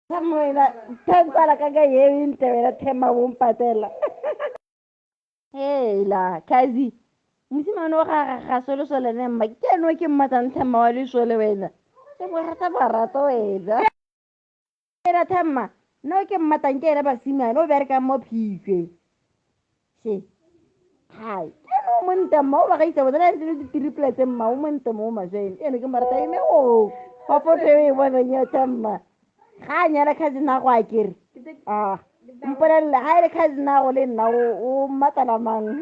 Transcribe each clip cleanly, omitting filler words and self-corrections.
Themma wena, tsala ka ka e ntle wena Themma o mpatela. Hela, Kazi, mosimane o ga ga solesole ne mma, ke ene o ke mmatlang Themma wa lesole wena. Ke mo rata marato wena. Ena Themma, nna o ke mmatlang ke ene basimane o berekang mo Phikwe. She. Hai, ke ene o montle mma o ba gaisa botsa le di-triplets mma o montle mo masweng. Ke ene ke mo rata ene o. Wa foto e bonang ya Themma. Ga a nyala cousin a go a kere. Ah, mpolelele ga e le cousin a go le nna o mmatlela mang?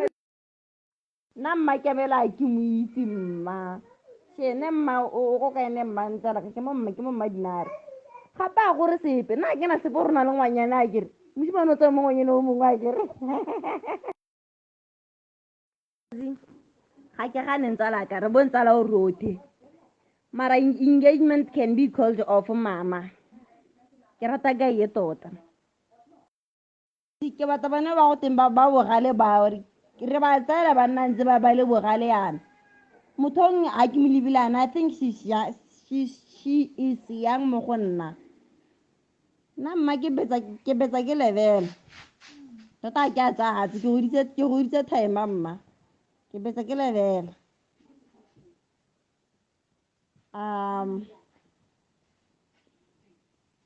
Nna mma Kebela a ke mo itse mma. She ne mma o go ka ene mma ntsala ke mo mma ke mo mma dinare. Gape a gore sepe nna ke na sepe o rona le ngwanyana a kere. Mosimane o tsaya mo ngwanyana o mongwe a kere. Ga ke gane ntsala ka re bontsala o rothe. Mara engagement can be called off mama. Ke rata ka ye tota. Ke batla bana ba go teng ba bogale ba re ba tsaela banna ntse ba ba le bogale yana. Motho ong a ke mo lebile yana, I think she is young mo go nna. Nna mma ke betsa ke level. Tota ke a tsaya ke goditse time mma. Ke betsa ke level.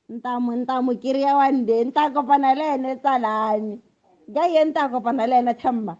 Ntamo kry-a one day nta kopana le ene tsalane. Ka ye nta kopana le ene Themma.